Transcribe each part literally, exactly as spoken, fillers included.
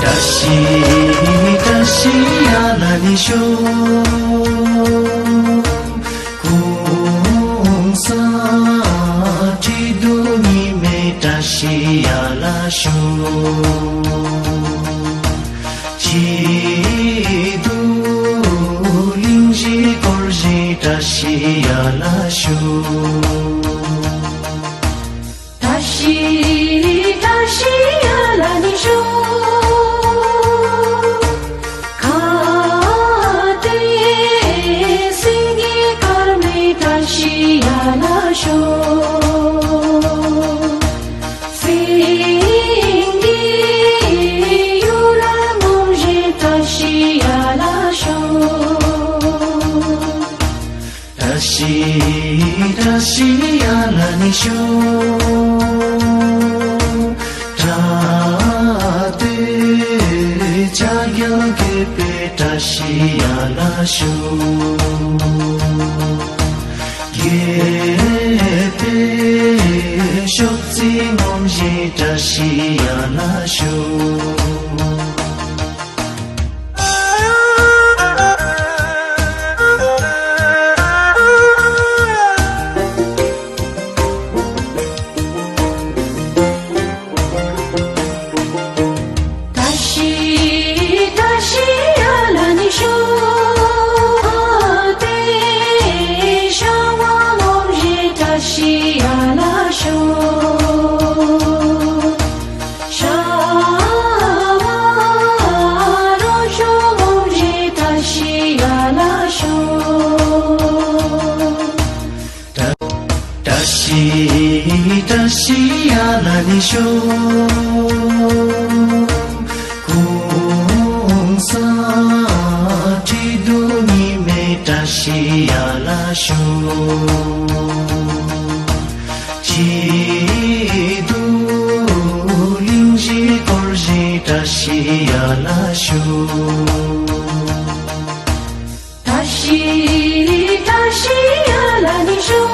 བཀྲ་ཤིས་བཀྲ་ཤིས་ཡ་ལ་ནི་ཤོག་གུང་སེང་ཁྲི་གདུགས་ཉི་མའི་བཀྲ་ཤིས་ཡ་ལ་ཤོག་སྐྱིད་སྡུག་གླིང་བཞི་སྐོར་བཞིའི་བཀྲ་ཤིས་ཡ་ལ་ཤོག་བཀྲ་ཤིས་བཀྲ་ཤིས་ཡ་ལ་ནི་ཤོག་ཁ་བཏེག་སེང་གེ་དཀར་མོའི་བཀྲ་ཤིས་ཡ་ལ་ཤོག་སེང་གེ་གཡུ་རལ་སྔོ་བཞིན་བཀྲ་ཤིས་ཡ་ལ་ཤོག་བཀྲ་ཤིས་བཀྲ་ཤིས་ཡ་ལ་ནི་ཤོག་བཀྲ་བསྟོད་བྱ་རྒྱལ་དགྱེས་པའི་བཀྲ་ཤིས་ཡ་ལ་ཤོག་དགྱེས་པའི་ཤོག་རྩི་སྔོ་བཞིན་བཀྲ་ཤིས་ཡ་ལ་ཤོག་བཀྲ་ཤིས་བཀྲ་ཤིས་ཡ་ལ་ནི་ཤོག་ཏེ་ཤ་བ་སྔོ་བཞིན་བཀྲ་ཤིས་ཡ་ལ་ཤོག་ཤ་བ་རོ་ཤོག་སྔོ་བཞིན་བཀྲ་ཤིས་ཡ་ལ་ཤོག་བཀྲ་ཤིས་བཀྲ་ཤིས་ཡ་ལ་ནི་ཤོག་གུང་སེང་ཁྲི་གདུགས་ཉི་མའི་བཀྲ་ཤིས་ཡ་ལ་ཤོག་སྐྱིད་སྡུག་གླིང་བཞི་སྐོར་བཞིའི་བཀྲ་ཤིས་ཡ་ལ་ཤོག་བཀྲ་ཤིས་བཀྲ་ཤིས་ཡ་ལ་ནི་ཤོག་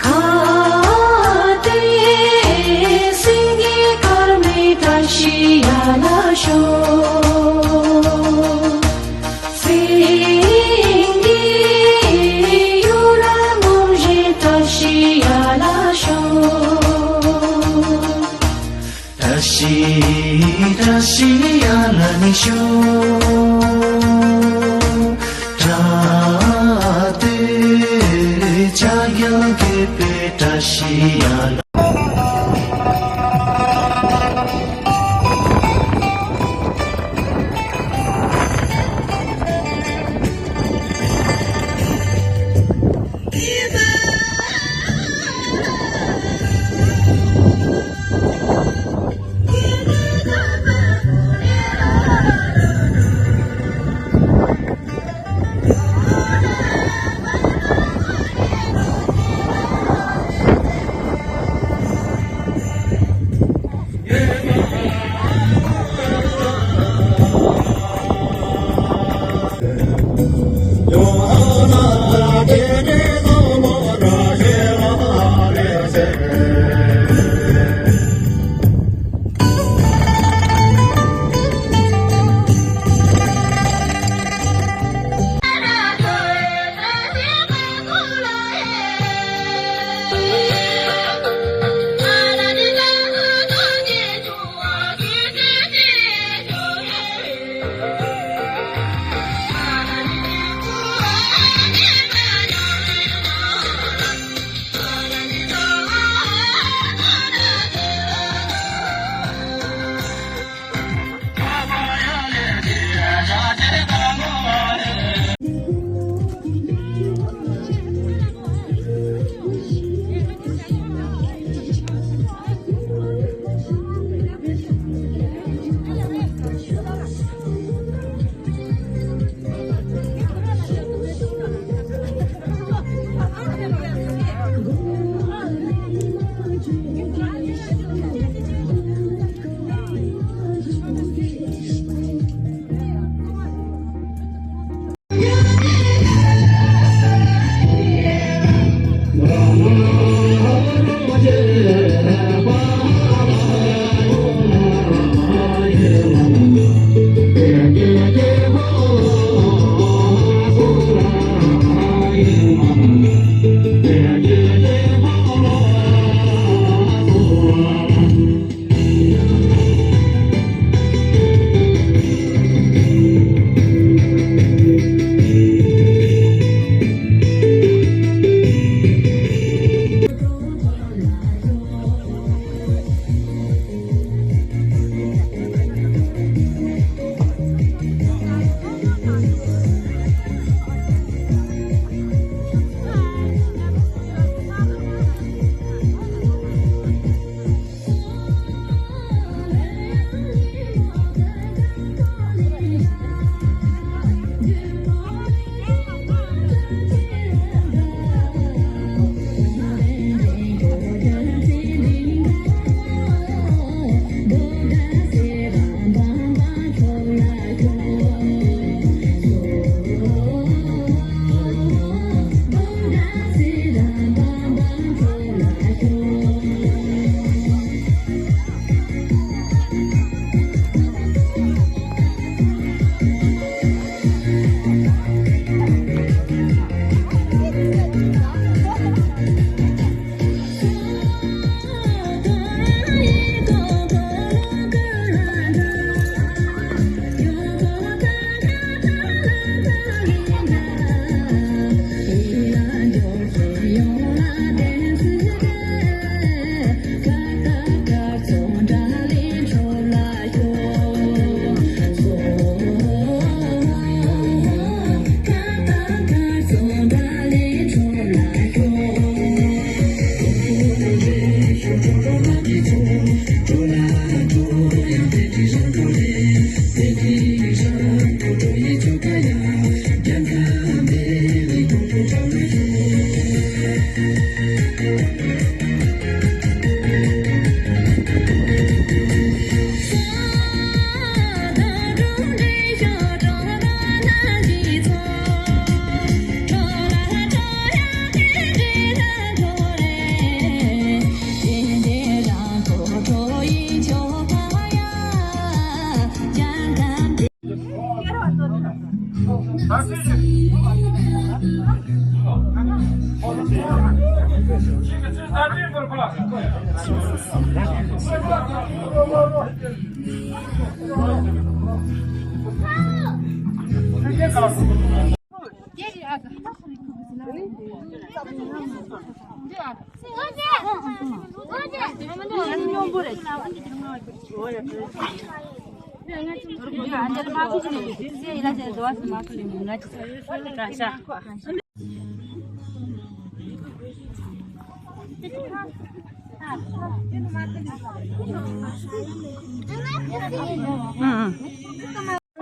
ཁ་བཏེག་སེང་གེ་དཀར་མོའི་བཀྲ་ཤིས་ཡ་ལ་ཤོག་སེང་གེ་གཡུ་རལ་སྔོ་བཞིན་བཀྲ་ཤིས་ཡ་ལ་ཤོག་བཀྲ་ཤིས་བཀྲ་ཤིས་ཡ་ལ་ནི་ཤོག་བཀྲ་བསྟོད་བྱ་རྒྱལ་དགྱེས་པའི་བཀྲ་ཤིས་ཡ་ལ།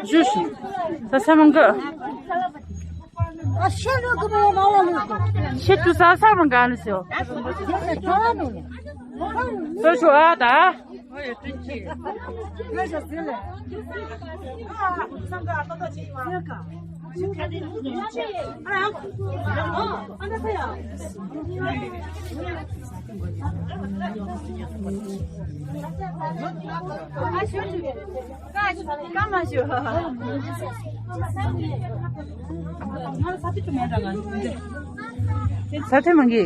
ཞུ་ཞུ། ས་ས་མང་གི། ཨ་ཤེས་རོགས་གི་མོ་མ་བ་ལུག་ཤེས་ཏུ་ས་ས་མང་ག་ནི་སོ། སོ་ཞུ་ཨ་ད། ས་ཐེ་མང་གི།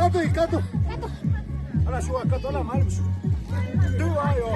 ཀ་ཏོ་ཡི་ཀ་ཏོ། ཨ་ལ་ཤུ་བ་ཀ་ཏོ་ལ་མ་ལུམ་ཤུ། དུ་བ་ཡོ།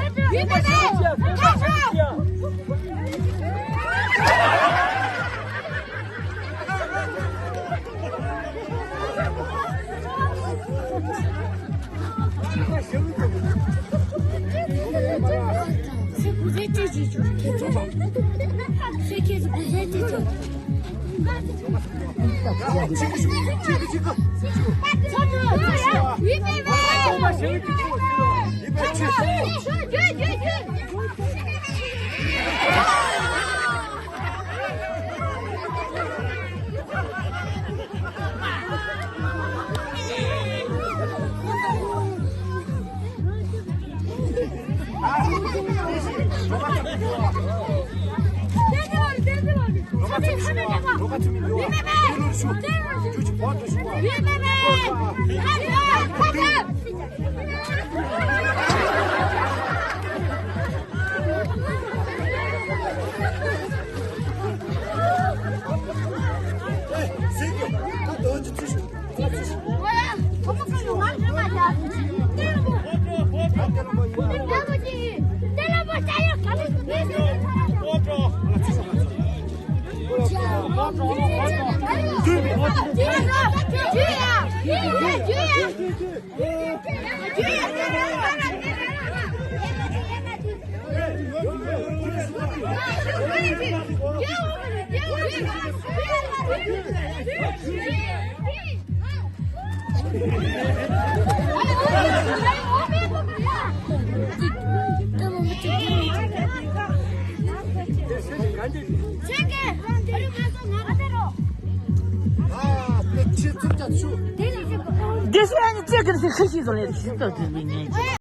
འདི་སུ་ཡང་ཅེས་ཀྱི་ཤི་ཤི་བཟོ་ལེ་ཤི་ཏོ་དེ་ནི་ངས།